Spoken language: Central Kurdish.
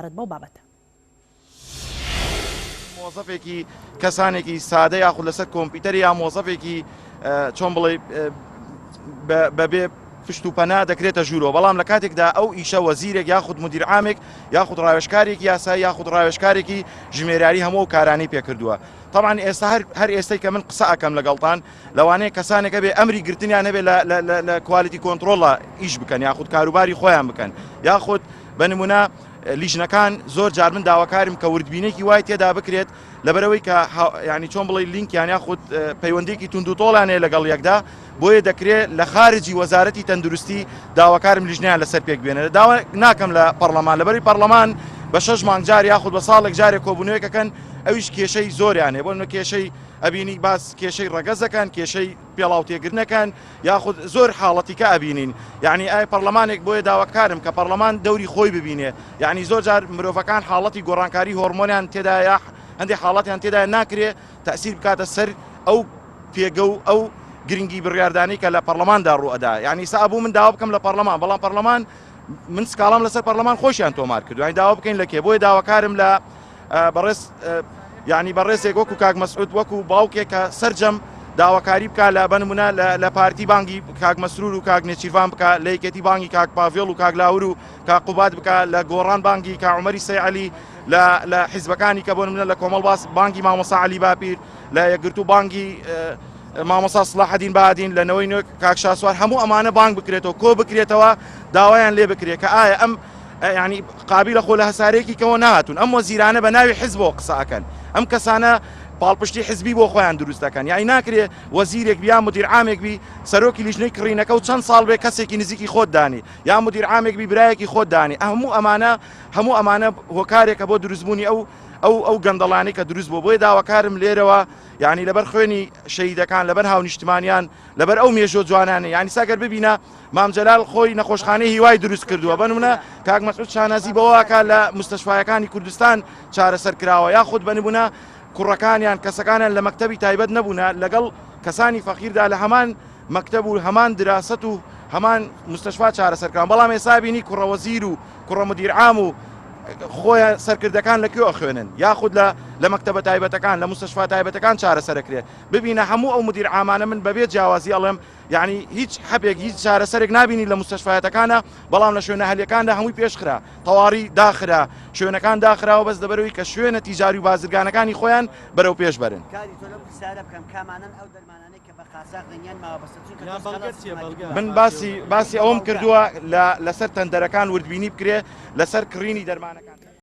سەبارەت بەو بابەتە. مۆزەفێکی کەسانێکی سادە یاخود لەسەر کۆمپیوتەر یا مۆزەفێکی چۆن بڵێ بەبێ پشت و پەنا دەکرێتە ژوورەوە بەڵام لە کاتێکدا ئەو ئیشە وەزیرێک یاخود مدیر عامێک یاخود ڕاوێژکارێکی یاسایی یاخود ڕاوێژکارێکی ژمێراری هەموو ئەو کارانەی پێکردووە طبعا ئێستا هەر هەر ئێستای کە من قسە ئەکەم لەگەڵتان لەوانەیە کەسانێک هەبێ ئەمری گرتنیان هەبێ لە quality control ە ئیش بکەن یاخود کاروباری خۆیان بکەن یاخود بە نمونە لیژنەکان زۆر جار من داواکارم کە وردبینێکی وای تێدا بکرێت لەبەرەوەی کە ینی چۆن بڵێ لینکیان یاخود پەیوەندێکی تونند و تۆڵیان هەیە لەگەڵ یەکدا بۆیە دەکرێت لە خارجی وەزارەتی تەندروستی داواکارم لیژنیان لەسەر پێک بێنێت داوا ناکەم لە پەرلەمان لەبەری پەرلەمان بە شەش مانگ جار یاخود بە ساڵێک جارێک کۆبوونەوەیەکەکەن ئەویش کێشەی زۆریان هەیە بۆ نمونە کێشەی ئەبینی باس کێشەی ڕەگەزەکان کێشەی پێڵاو تێگرنەکان یاخود زۆر حاڵەتی کە ئەبینین یعنی ئای پەرلەمانێک بۆیە داواکارم کە پەرلەمان دەوری خۆی ببینێ یعنی زۆر جار مرۆڤەکان حاڵەتی گۆڕانکاری هۆرمۆنیان تێدایە هەندێک حاڵەتیان تێدا ناکرێ تەسیر بکاتە سەر ئەو پێگە و ئەو گرنگی بڕیاردانی کە لە پەرلەماندا ڕوئەدا یعنی سا ئەبوو من داوا بکەم لە پەرلەمان بەڵام پەرلەمان من سکاڵام لەسەر پەرلەمان خۆشیان تۆمار کردو یعنی داوا بکەین لە کێ بۆیە داواکارم لە بەڕێز یعنی بەڕێزێک وەکو کاک مەسعود وەکو باوکێک کە سەرجەم داواکاری بکە لە بەنمونە لە پارتی بانگی کاک مەسرور و کاک نێچیرڤان بکە لە یەکێتی بانگی کاک پاڤێڵ و کاک لاور و کاک قوباد بکە لە گۆڕان بانگی کا عمەری سەی عەلی لە لە حیزبەکانی کە بۆ نمونە لە کۆمەڵ باس بانگی مامۆسا عەلی باپیر لە یەکگرتوو بانگی مامۆسا سڵاحەدین بادین لە نەوەی نوێ کاک شاسوار هەموو ئەمانە بانگ بکرێتەوە کۆ بکرێتەوە داوایان لێ بکرێت کە ئایا ئەم یانی قابیلە خۆ لە هەسارەیەکی کەوە نەهاتوون ئەم وەزیرانە بە ناوی حزبەوە قسە ئەکەن ئەم کەسانە پاڵپشتی حزبی بۆ خۆیان دروست دەکەن یانی ناکرێ وەزیرێک بی یا مدیر عامێک بی سەرۆکی لیژنەی کڕینەکە و چەند ساڵ بێ کەسێکی نزیکی خۆت دانی یا مدیر عامێک بی برایەکی خۆت دانی هەموو ئەمانە هەموو ئەمانە هۆکارێکە بۆ دروستبوونی ئەو ئەو ئەو گەندەڵانی کە دروست بوو بۆیە داواکارم لێرەوە یعنی لەبەر خوێنی شەهیدەکان لەبەر هاونیشتمانیان لەبەر ئەو مێژۆ جوانانە یعنی ساگەر ببینە مام جەلال خۆی نەخۆشخانەی هیوای دروست کردووە بەنمونە کاک مەسعود شانازی بەوەکە لە مستەشفایەکانی کوردستان چارەسەر کراوە یاخود بەنمونە کوڕەکانیان کەسەکانیان لە مەکتەبی تایبەت نەبوونە لەگەڵ کەسانی فەقیردا لە هەمان مەکتەب و هەمان دراسەت و هەمان مستەشفا چارەسەر کراون بەڵام ئێستا بینی کوڕە وەزیر و کوڕە مدیر عام و خۆیان سەرکردەکان لە کوێ ئەخوێنن یاخود لە لە مەکتەبە تایبەتەکان لە مستەشفا تایبەتەکان چارەسەرەکرێ ببینە هەموو ئەو مدیر عامانە من بەبێ جیاوازی ئەڵێم یەعنی هیچ حەبێک هیچ چارەسەرێک نابینی لە مستەشفایەتەکانە بەڵام لە شوێنە هەلیەکاندا هەمووی پێشخرا تەواری داخرا شوێنەکان داخراوە بەس لەبەرەوەی کە شوێنە تیجاری و بازرگانەکانی خۆیان بەرەو پێش بەرن. کاری تۆ لەم پرسیارە بکەم کامانەن ئەو دەرمانانەی کە بە قاچاخ دێن یان ماوە بەسەر چونکە یان تۆ بەڵگە سکاڵا چییە بەڵگە من باسی باسی ئەوەم کردووە لە لەسەر تەندەرەکان وردبینی بکرێ لەسەر کڕینی دەرمانەکان.